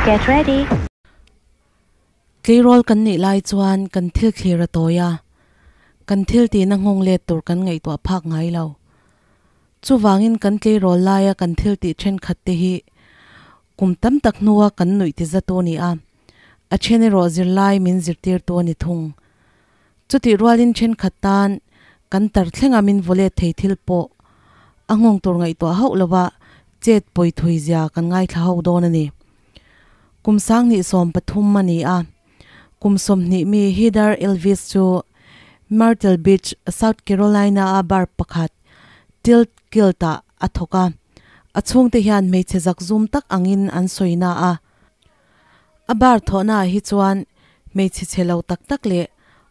Get ready. Tleirawl kan nih lai chuan kan thil thlir a tawi a, kan thil tihna nghawng let tur kan ngaihtuah phak ngai lo. Chuvangin kan tleirawl laia kan thil tih thenkhat te hi kum tam tak hnua kan nuih ti zatu a ni a, a then erawh zirlai min zirtirtu a ni thung. Chutih rualin thenkhat tan kan tar thlenga min vaw let thei thil pawh a nghawng tur ngaihtuah hauh lova chet pawi thui zia kan ngaithla ho dawn a ni. Kum sanghnih 13 a ni a, kum 20 mi Heather Elvis chu Myrtle Beach, South Carolina-a bar pakhat Tilt Kilt-ah a thawk a. A chhungte hian hmeichhe zakzum tak angin an sawi na a. A bar thawhnaah hi chuan hmeichhe chhe lo tak tak leh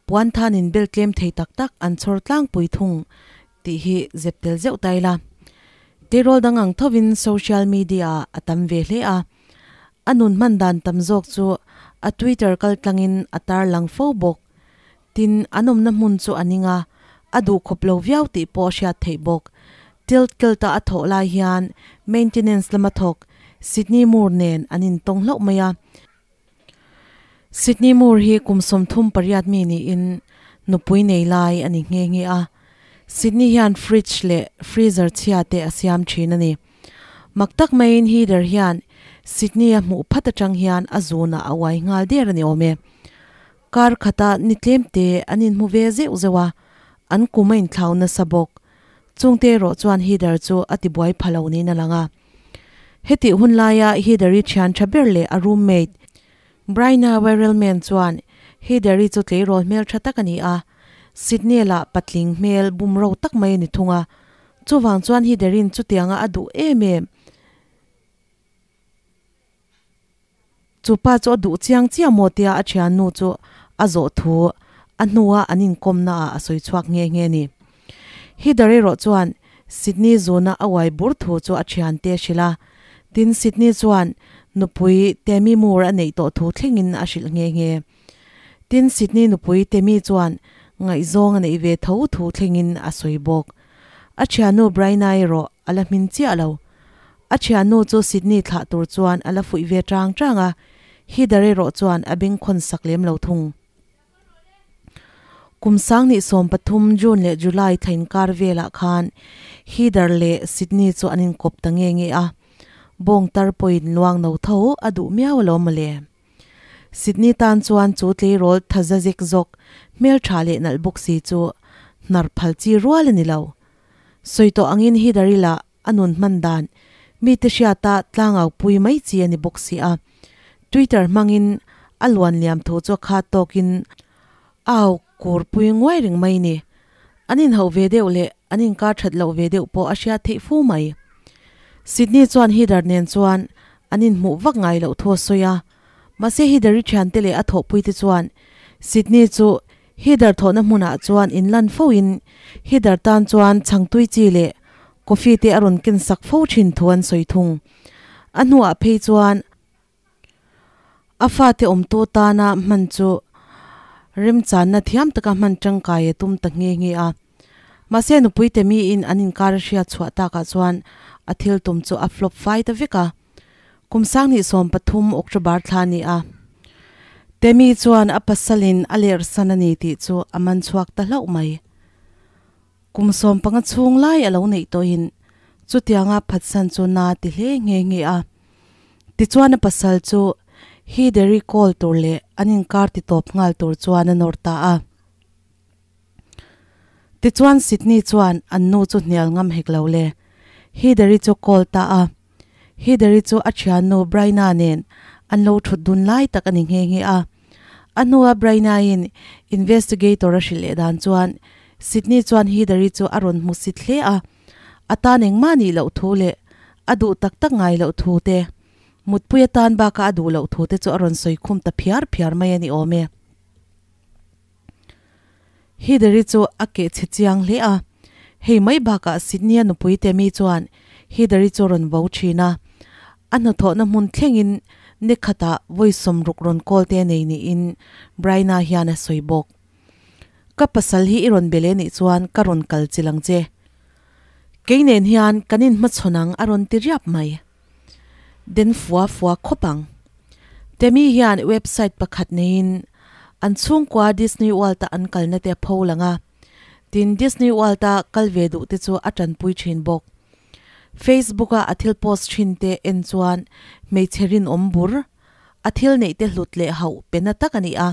puan thanin bel tlem thei tak tak an chhawr tlangpui thung tih hi zep tel zeuh ta ila. Tirawl dang ang thovin social media ah a tam ve hle a, a nun hman dan tam zawk chu a Twitter kal tlangin a tarlang fo bawk. Tin, an awmna hmun chu a ning a, a duhkhawp lo viau tih pawh a hriat theih bawk. Tilt Kilt-a a thawh lai hian maintenance lama thawk Sydney Moore nen an intawng hlauh mai a. Sydney Moore hi kum 38 mi niin nupui nei lai a ni nghe nghe a. Sydney hian fridge leh freezer chhia te a siam thin a ni. Mak tak maiin Heather hian Sydney a hmuh phat atang hian a zunah a uai nghal der a ni awm e. Kar khata ni tlem te an inhmu ve zeuh zeuh a, an kum a inthlau nasa bawk. Chungte erawh chuan Heather chu a tibuai pha lo niin a lang a. Hetih hun laia Heather-i thian tha ber leh a roommate, Bryna Werrelman chuan Heather-i chu tleirawl hmel tha tak a ni a, Sydney lah patling hmel bumro tak mai a ni thung a. Chuvang chuan Heather-i'n chutianga a duh em em. Chu pa chu a duh chiang chiah maw tia a thiannu chu a zawh thu a hnua an inkawmna ah a sawi chhuak nghe nghe a ni. Heather erawh chuan Sydney zuna a uai bur thu chu a thiante a hrilh a, tin Sydney chuan nupui Tammy Moore a neih tawh thu thlengin a hrilh nghe nghe. Tin Sydney nupui Tammy chuan ngaihzawng a neih ve tho thu thlengin a sawi bawk. A thiannu Bryna erawh a la hmin chiah lo. A thiannu chu Sydney thlah tur chuan a la fuih ve chang chang a, Heather erawh chuan a bengkhawn sak lem lo thung. Kum 2013 June leh July thla inkar velah khan Heather leh Sydney chu an inkawp ta nge nge a, bawng tar pawhin luang no tho a duh miau alawm mawle. Sydney tan chuan chu tleirawl thaza zek zawk hmeltha leh nalh bawk si chu hnar phal chi rual a ni lo. Sawi tawh angin Heather-i lah a nun hman dan mite hriata tlangau pui mai chi a ni bawk si a. Twitter hmangin a luan liam thu chu a khat tawkin a au kur pui nguai reng mai ni. An inhauh ve deuh leh an inkar that loh ve deuh pawh a hriat theih fu mai. Sydney chuan Heather nen chuan an inhmuh vak ngai loh thu a sawi a. Mahse Heather-i thiante leh a thawhpuite chuan Sydney chu Heather thawhna hmunah chuan inlan fo in Heather tan chuan chhangtui chi leh coffee te a rawn ken sak fo thin thu an sawi thung. A hnuah phei chuan a fate awmtu tana hman chu remchanna thiam taka hman tangkai a tum ta nghe nghe a. Mahse nupui te miin an inkar a hriat chhuah takah chuan a thil tum chu a flop fai ta vek a. Kum 2013 October thla a ni a. Temi chuan a pasalin a lerhsan a ni tih chu a man chhuak ta hlauh mai. Kum 15 chhung lai a lo neih tawhin chutianga phatsan chu na ti hle nghe nghe a. Tichuan a pasal chu Heather-i call tur leh an inkar ti tawp nghal tur chuan a nawr ta a. Tichuan Sydney chuan an nu chu hnial ngam hek lo le. Heather-i chu call ta a. Heather-i chu a thiannu Bryna nen an lo thut dun lai tak a ni nghe nghe a. A hnua Bryna-in investigator a hrilh leh dan chuan Sydney chuan Heather-i chu a rawn hmu sit hle a. A tan engmah nih loh thu leh a duh tak tak ngai loh thu te, mutpui atan baka a duh loh thu te chu a rawn sawi khum ta phiar phiar mai a ni awm e. Heather-i chu a keh chhe chiang hle a, hei mai bakah Sydney-a nupui te mi chuan Heather-i chu a rawn vo thin a, a hnathawhna hmun thlengin ni khatah vawi 60 rawn kawl te nei niin Bryna hian a sawi bawk. Ka pasal hi i rawn be leh nih chuan ka rawn kal chilh ang che. Kei nen hian kan inhmachhawn ang a rawn ti riap mai. Den fua fua khawp ang. Temi hian website pakhat neiin an chhungkua Disney World-a an kalna te a pho lang a, tin Disney World-a kal ve duh te chu a tanpui thin bawk. Facebook-a a thil post thin te en chuan hmeichhe rinawm bur a thil neih te hlut leh hauh pe na tak a ni a,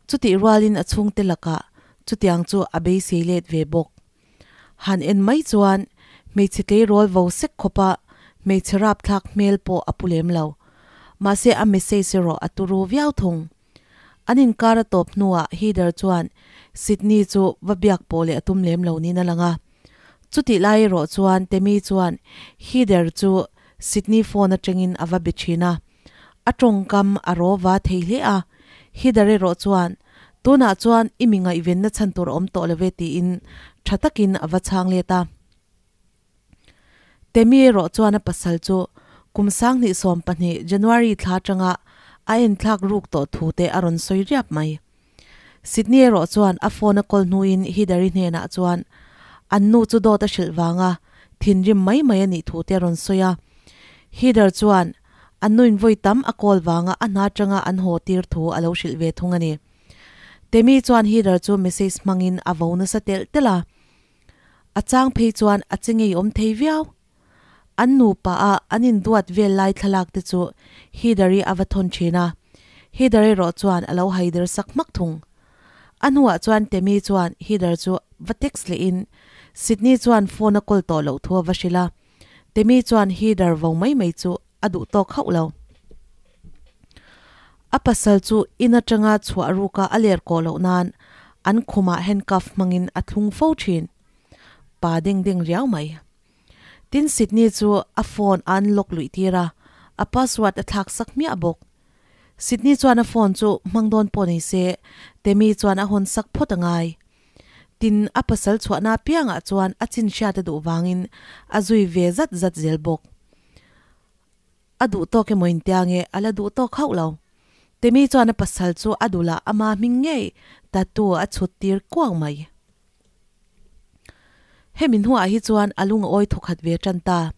chutih rualin a chhungte lakah chutiang chu a beisei let ve bawk. Han en mai chuan hmeichhe tleirawl vo sek khawpa hmeichhe rapthlak hmel pawh a pu lem lo. Mahse a message erawh a turu viau thung. An inkar a tawp hnuah Heather chuan Sydney chu va biak pawh leh a tum lem lo niin a lang a. Chutih lai erawh chuan Temi chuan Heather chu Sydney phone atangin a va be thin a. A tawngkam a raw va thei hle a, Heather erawh chuan, Tunah chuan i mi ngaihvenna chhan tur a awm tawh lo ve tiin tha takin a va chhang let a. Temi erawh chuan a pasal chu kum 2012 January thla atanga a enthlak ruk tawh thu te a rawn sawi riap mai. Sydney erawh chuan a phone a call hnuin Heather-i hnenah chuan an nu chu dawt a hrilh vanga thinrim mai mai a nih thu te a rawn sawi a. Heather chuan an nuin vawi tam a call vanga a hna atanga an haw tir thu a lo hrilh ve thung a ni. Temi chuan Heather chu message hmangin a vo nasa telh telh a. A chang phei chuan a che ngeiawm thei viau. An nupa a an induat vel lai thlalak te chu Heather-i a va thawn thin a, Heather erawh chuan a lo haider sak hmak thung. A hnuah chuan Temi chuan Heather chu va text lehin Sydney chuan phone a call tawh loh thu a va hrilh a, Temi chuan Heather vo mai mai chu a duh tawk hauh lo. A pasal chu in atanga chhuah ruka a ler kawh loh nan an khumah handcuff hmangin a thlung fo thin. Pa ding ding riau mai. Tin Sydney chu a phone a unlock luih tir a, a password a thlak sak hmiah bawk. Sydney chuan a phone chu hmang dawn pawh nei se, Temi chuan a hawn sak phawt a ngai. Tin a pasal chhuahna apiangah chuan a chin hriat a duh vangin a zui ve zat zat zel bawk. A duh tawk emaw intia nge a la duh tawk hauh lo. Temi chuan a pasal chu a dulah ama hming ngei tattoo a chhut tir kuang mai. Hemi hnuah hi chuan a lung a awi thawkhat ve tan ta.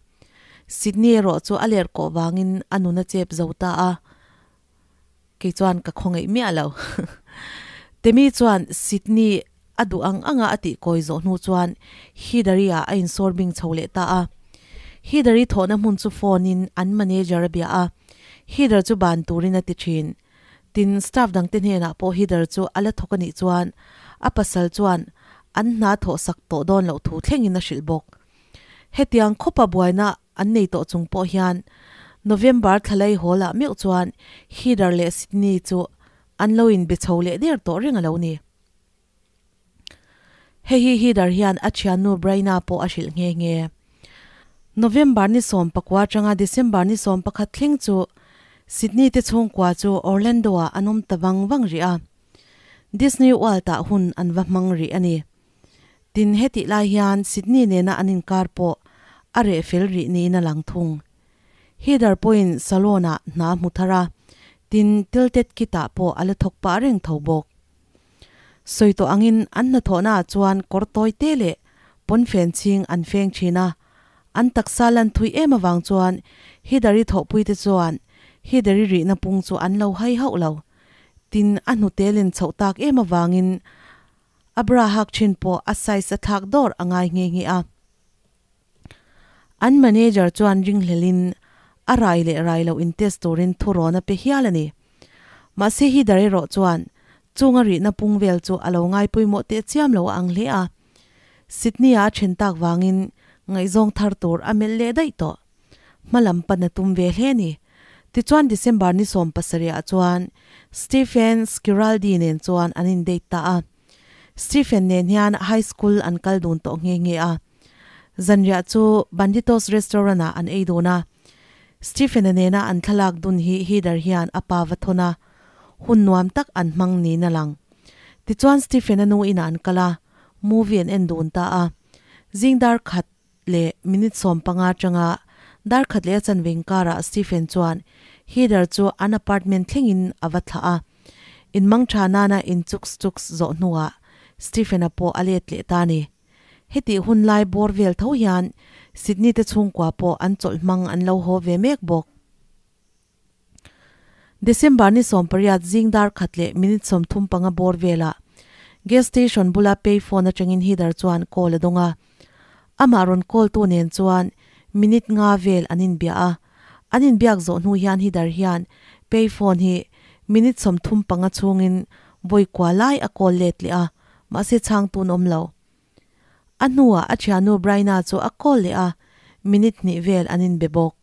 Sydney erawh chu a ler kawh vangin a nun a chep zo ta a, kei chuan ka khawngaih miah lo. Temi chuan Sydney a duh ang anga a tih kawi zawh hnu chuan Heathery-ah a insawr bing chho leh ta a. Heathery thawhna hmun chu phone-in an manager a bia a, Heather chu ban turin a ti thin. Tin, staff dangte hnenah pawh Heather chu a la thawk a nih chuan a pasal chuan an hna thawh sak tawh dawn loh thu thlengin a hrilh bawk. Hetiang khawpa buaina an nei tawh chung pawh hian November thlalai hawl ah meuh chuan Heather leh Sydney chu an lo inbe chho leh der tawh reng a lo ni. Hei hi Heather hian a thiannu Bryna pawh a hrilh nghe nghe. November ni 14 atanga December ni 11 thleng chu Sydney te chhungkua chu Orlando ah an awm ta vang vang rih a. Disney World ah hun an va hmang rih a ni. Tin hetih lai hian Sydney nena an inkar pawh a reh fel rih niin a lang thung. Heather pawhin salon ah hna a hmu thar a, tin Tilted Kit ah pawh a la thawk pah reng tho bawk. Sawi tawh angin an hnathawhnaah chuan kawr tawi te leh pawnfen chhing an feng thin a, an taksa lan thui em avang chuan Heather-i thawhpuite chuan Heather-i rihna pung chu an lo hai hauh lo. Tin, a hnute len chhoh tak em avangin a bra hak thin pawh a size a thlak dawr a ngai nghe nghe a. An manager chuan ringhlelin a rai leh rai loh in test turin thurawn a pe hial a ni. Mahse Heather erawh chuan chunga rihna pung vel chu a lo ngai pawimawh teh chiam lo a ang hle a. Sydney-a a then tak vangin ngaihzawng thar tur a melh leh daih tawh. Hma lam pan a tum ve hle a ni. Tichuan December ni 17 ah chuan Stephen Schiraldi nen chuan an in date ta a. Stephen nen hian high school an kal dun tawh nghe nghe a. Zanriah chu Banditos restaurant ah an ei dun a. Stephen-a nena an thlalak dun hi Heather hian a pa va thawn a, hun nuam tak an hmang niin a lang. Tichuan Stephen-a nu inah an kal a, movie an en dun ta a. Zing dar khat leh minute 15 atanga dar khat leh a chanve inkarah Stephen chuan Heather chu an apartment thlengin a va thlah a. In mang tha nana in chuks chuks zawh hnuah Stephen-a pawh a let leh ta a ni. Hetih hun lai bawr vel tho hian Sydney te chhungkua pawh an chawlh hmang an lo haw ve mek bawk. December ni 18 zing dar khat leh minute 35 bawr velah gas station bula pay phone atangin Heather chuan call a dawng a. Amah rawn call tu nen chuan minute nga vel an inbia a. An inbiak zawh hnu hian Heather hian pay phone hi minute 35 chhungin vawi kua lai a call let leh a, mahse chhang tun awm lo. A hnuah a thiannu Bryna chu a call leh a, minute hnih vel an inbe bawk.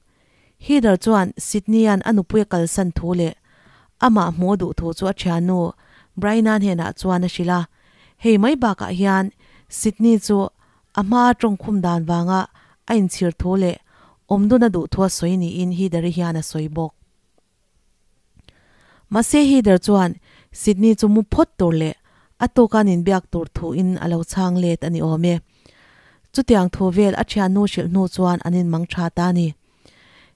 Heather chuan Sydney-a'n a nupui a kalsan thu leh amah hmuh a duh thu chu a thiannu Bryna hnenah chuan a hrilh a. Hei mai bakah hian Sydney chu a hmaa tawngkhum dan vanga a inchhir thu leh awmdun a duh thu a sawi niin Heather-i hian a sawi bawk. Mahse Heather chuan Sydney chu mu phawt tur leh a tawka an inbiak tur thuin a lo chhang let a ni awm e. Chutiang thu vel a thiannu hrilh hnu chuan an inmang tha ta a ni.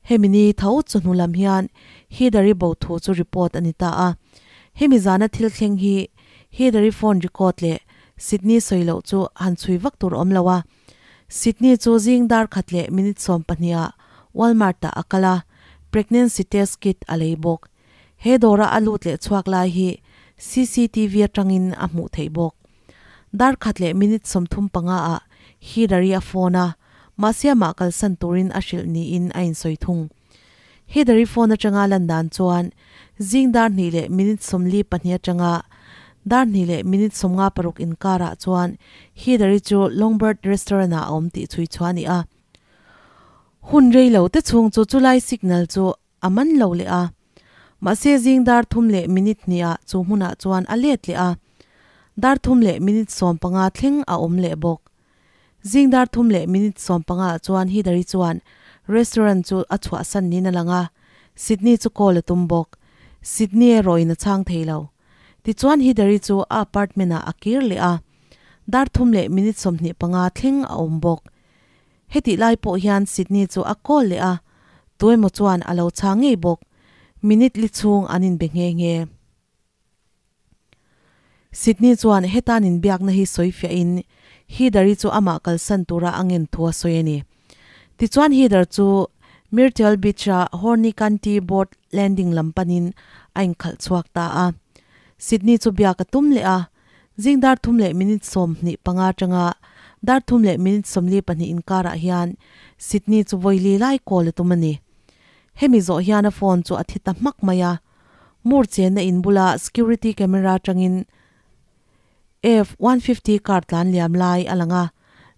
Hemi ni tho chu hnu lam hian Heather-i bo thu chu report a ni ta a. Hemi zana thil thleng hi Heather-i phone record leh Sydney sawi loh chu han chhui vak tur awm lo a. Sydney chu zing dar khat leh minute 12 ah Walmart ah a kal a, pregnancy test kit a lei bawk. He dawra a lut leh chhuak lai hi cctv atangin a hmuh theih bawk. Dar khat leh minute 35 ah Heather-i a phone a, mahse amah kalsan turin a hrilh niin a insawi thung. Heather-i phone atanga lan dan chuan zing dar hnih leh minute 42 atanga dar hnih leh minute 56 inkarah chuan Heather-i chu Longbird Restaurant-ah a awm tih chhui chhuah a ni a. Hun rei lo te chhung chu chulai signal chu a man lo leh a. Mahse zing dar thum leh minute hnih ah chu hmunah chuan a let leh a. Dar thum leh minute 15 thleng a awm leh bawk. Zing dar thum leh minute 15 ah chuan Heather-i chuan restaurant chu a chhuahsan niin a lang a, Sydney chu call a tum bawk. Sydney erawhin a chhang thei lo. Tichuan Heather-i chu a apartment ah a kir leh a, dar thum leh minute 25 thleng a awm bawk. Hetih lai pawh hian Sydney chu a call leh a, tuemaw chuan a lo chhang ngei bawk. Minute li chhung an inbe nghe nghe. Sydney chuan hetan inbiakna hi sawi fiahin Heather-i chu amah kalsan tura a ngen thu a sawi a ni. Tichuan Heather chu Myrtle Beach-a Horny County Boat Landing lam panin a inkhalh chhuak ta a. Sydney chu biak a tum leh a, zing dar thum leh minute 25 atanga dar thum leh minute 42 inkarah hian Sydney chu vawi li lai call a tum a ni. Hemi zawh hian a phone chu a thi ta hmak mai a. Moore chenna in bula security camera atangin F-150 car tlan liam lai a lang a,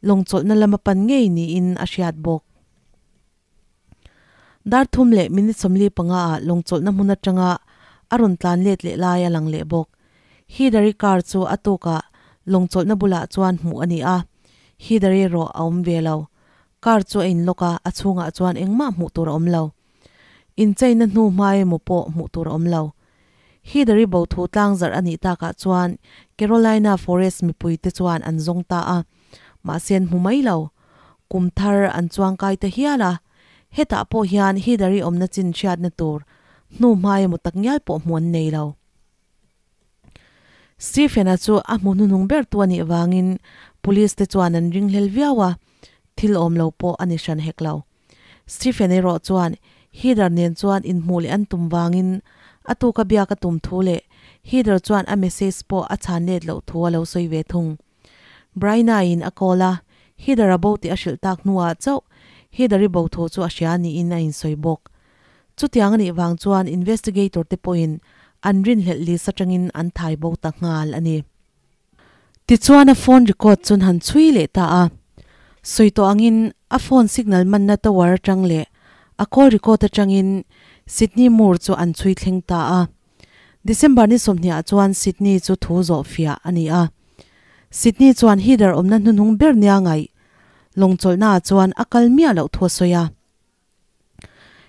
lawng chawlhna lama pan ngei niin a hriat bawk. Dar thum leh minute 45 ah lawng chawlhna hmun atanga a rawn tlan let leh lai a lang leh bawk. Heather-i car chu a tukah lawng chawlhna bulah chuan hmuh a ni a, Heather-i erawh a awm ve lo. Car chu a inlock a, a chhungah chuan engmah hmuh tur a awm lo. Incheina hnu hma emaw pawh hmuh tur a awm lo. Heather-i bo thu tlang zarh a nih takah chuan Carolina Forest mipuite chuan an zawng ta a, mahse an hmu mai lo. Kum thar an chuangkai ta hial a, hetah pawh hian Heather-i awmna chin hriatna tur hnu hma emaw takngial pawh hmuh an nei lo. Stephen-a chu a hmu hnuhnung ber tu a nih vangin police te chuan an ringhlel viau a, thil awm lo pawh a ni hran hek lo. Stephen erawh chuan Heather nen chuan inhmuh leh an tum vangin a tuka biak a tum thu leh Heather chuan a message pawh a chhan let loh thu a lo sawi ve thung. Bryna-in a call a, Heather a bo tih a hrilh tak hnuah chauh Heather-i bo thu chu a hria niin a insawi bawk. Chutiang a nih vang chuan investigator te pawhin an rinhlelh list atangin an thai bo ta nghal a ni. Tichuan a phone record chun han chhui leh ta a. Sawi tawh angin a phone signal manna tower atang leh a call record atangin Sydney Moore chu an chhui thleng ta a. December ni 20 ah chuan Sydney chu thu zawh fiah a ni a. Sydney chuan Heather awmna hnuhnung ber nia ngaih lawngchawlhna ah chuan a kal miah loh thu a sawi a.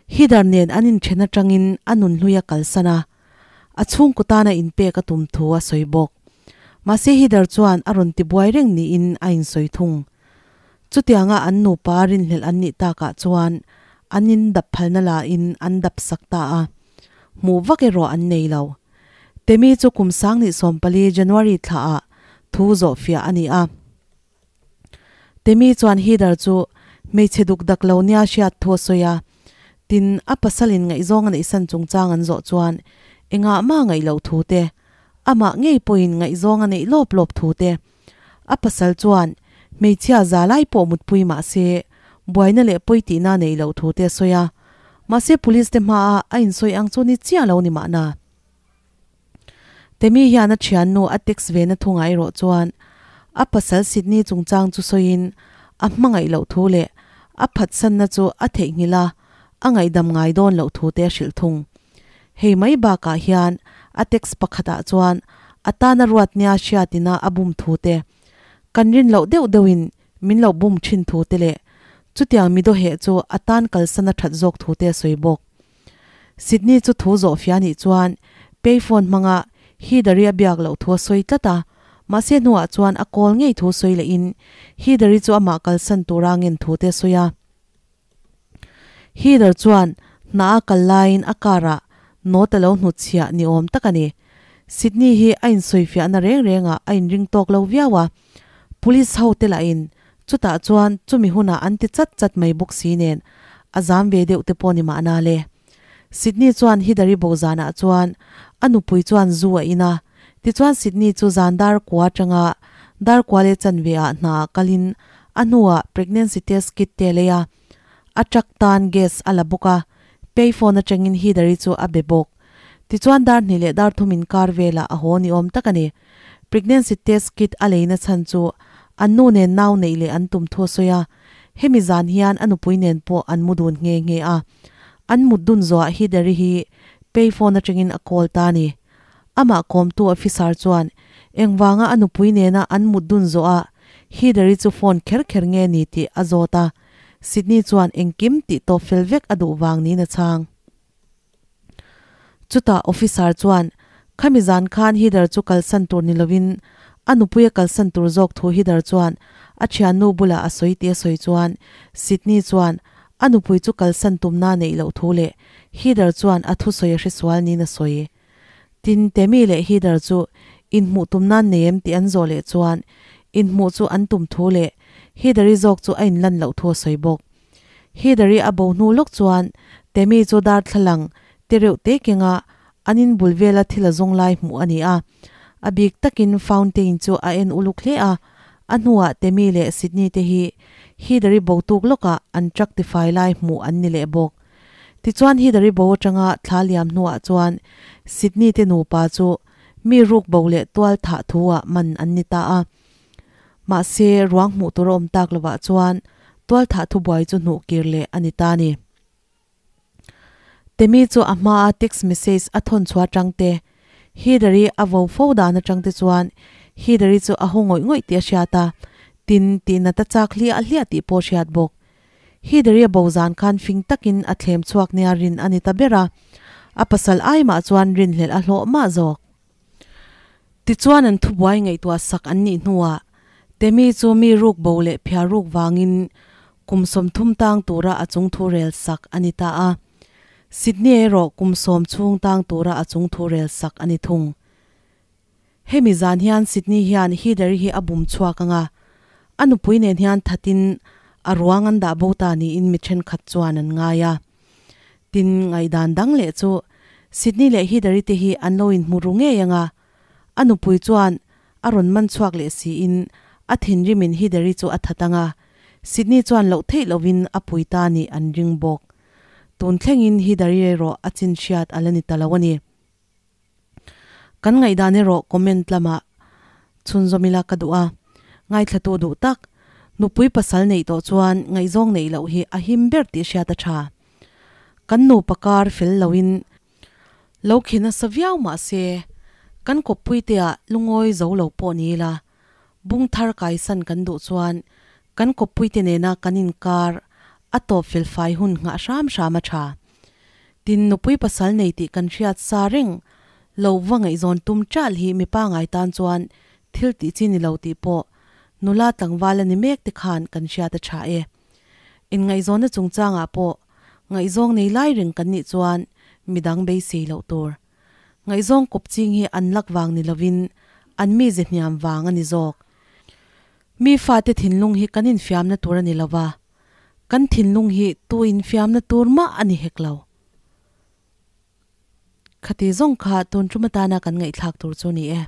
Heather nen an inthen atangin a nun hlui a kalsan a, a chhungkaw tana inpek a tum thu a sawi bawk. Mahse Heather chuan a rawn tibuai reng niin a insawi thung. Chutianga an nupa rinhlelh an nih takah chuan an in dap phalna lain an dap sak ta a, hmuh vak erawh an nei lo. Temi chu kum 2014 January thlaah thu zawh fiah a ni a. Temi chuan Heather chu hmeichhe duk dak lo nia hriat thu a sawi a. Tin, a pasalin ngaihzawng a neihsan chungchang an zawh chuan engah mah ngaih loh thu te, amah ngei pawhin ngaihzawng a neih lawp lawp thu te, a pasal chuan hmeichhia za lai pawh mutpui mah se buaina leh pawi tihna a neih loh thu te a sawi a. Mahse police te hmaah a insawi ang chu ni chiah lo ni mahna. Temi hian a thiannu a text ve na thungah erawh chuan a pasal Sydney chungchang chu sawiin a hmangaih loh thu leh a phatsanna chu a theihnghilh a, a ngaihdam ngai dawn loh thu te a hrilh thung. Hei mai bakah hian a text pakhatah chuan a tana ruat nia hriatina a bum thu te, kan rin loh deuh deuhin min lo bum thin thu te leh chutiang midawheh chu a tan kalsan a that zawk thu te a sawi bawk. Sydney chu thu zawh fia nih chuan payphone hmanga Heather-i a biak loh thu a sawi tlat a, mahse hnuah chuan a call ngei thu sawi lehin Heather-i chu amah kalsan tura ngen thu te a sawi a. Heather chuan hna a kal laiin a car-ah note a lo hnutchhiah ni awm tak a ni. Sydney hi a insawifiahna reng rengah a inring tawk lo viau a, Police ho te lahin chutah chuan chumi hunah an ti chat chat mai bawk si nen a zam ve deuh te pawh ni mahna le. Sydney chuan Hidari bo zanah chuan a nupui chuan zu a in a, tichuan Sydney chu zan dar kua atanga dar kua leh chanve ah hna ah kalin a hnuah pregnancy test kit te a lei a, a truck tan gas a la bawk a, payphone atangin Hidari chu a be bawk. Tichuan dar hnih leh dar thum inkar velah a haw ni awm tak a ni. Pregnancy test kit a leina chhan chu an nu nen nau neih leh an tum thu a sawi a, hemi zan hian a nupui nen pawh an mu dun nghe nghe a. An mut dun zawhah Hidari hi payphone atangin a call ta a ni. Amah kawmtu officer chuan engvanga a nupui nena an mut dun zawhah Hidari chu phone kher kher nge ni tih a zawt a, Sydney chuan engkim tih tawp fel vek a duh vang niin a chhang. Chutah officer chuan, Khami zan khan Heather chu kalsan tur ni lovin a nupui a kalsan tur zawk thu Heather chuan a thiannu bulah a sawi tih a sawi chuan Sydney chuan a nupui chu kalsan tumna neih loh thu leh Heather chuan a thusawi a hresual niin a sawi. Tin, Tammy leh Heather chu inhmuh tumna an nei em tih an zawh leh chuan inhmuh chu an tum thu leh Heather-i zawk chu a inlan loh thu a sawi bawk. Heather-i a bo hnu lawk chuan Tammy chu darthlalang te reuh te kenga an in bul vela thil a zawng lai hmuh a ni a. A bik takin fountain chu a en uluk hle a, a hnuah Tammy leh Sydney te hi Heather-i bo tuk lawkah an truck tifai lai hmuh an ni leh bawk. Tichuan Heather-i bo atanga thla liam hnuah chuan Sydney te nupa chu mi ruk bo leh tual thah thu-ah man an ni ta a. Mahse, ruang hmuh tur a awm tak lovah chuan tualthah thubuai chu hnuh kir leh a ni ta a ni. Temi chu a hmaa text message a thawn chhuah atang te, Heather-i a vo fo dan atang te chuan Heather-i chu a haw ngawih ngawih tih a hriat a, tin tih nat a chak hliah hliah tih pawh a hriat bawk. Heather-i a bo zan khan fing takin a thlem chhuak nia rin a ni ta ber a, a pasal ai mah chuan rinhlelh a hlawh mah zawk. Tichuan an thubuai ngaihtuah sak an nih hnuah Temi chu mi ruk bo leh phiar ruk vangin kum 30 tang tura a chung thu rel sak a ni ta a. Sydney erawh kum 10 chhung tang tura a chung thu rel sak a ni thung. Hemi zan hian Sydney hian Heather-i hi a bum chhuak ang a, a nupui nen hian thatin a ruang an dah bo ta niin mi thenkhat chuan an ngai a. Tin, ngaihdan dang leh chu Sydney leh Heather-i te hi an lo inhmu ru ngei ang a, a nupui chuan a rawn man chhuak leh siin a thinrimin Heather-i chu a that ang a, Sydney chuan loh theih lovin a pui ta nih an ring bawk. Tun thlengin Heather-i erawh a chin hriat a la ni ta lo a ni. Kan ngaihdan erawh comment lamah chhunzawm ila ka duh a, ngaithlatu duh tak, nupui pasal neih tawh chuan ngaihzawng neih loh hi a him ber tih hriat a tha. Kan nupa kar fel loin lo khi nasa viau mah se, kan kawppui te ah lungawi zo lo pawh ni ila, bung thar kaisan kan duh chuan kan kawppui te nena kan inkar a tawp fel fai hun nghah hram hram a tha. Tin, nupui pasal nei tih kan hriat sa reng lo va ngaihzawn tum ṭalh hi mipa ngai tan chuan thil tih chi ni lo tih pawh nula tlangval a ni mek te khan kan hriat a ṭha e. Inngaihzawnna chungchangah pawh ngaihzawng nei lai reng kan nih chuan midang beisei loh tur. Ngaihzawng kawp ching hi an lak vang ni lovin an mize hniam vang a ni zawk. Mi fate thinlung hi kan infiamna tur a ni lova. Kan thinlung hi tu infiamna tur mah a ni hek lo. Khati zawng kha tun tum atana kan ngaihthlak tur chu ni e.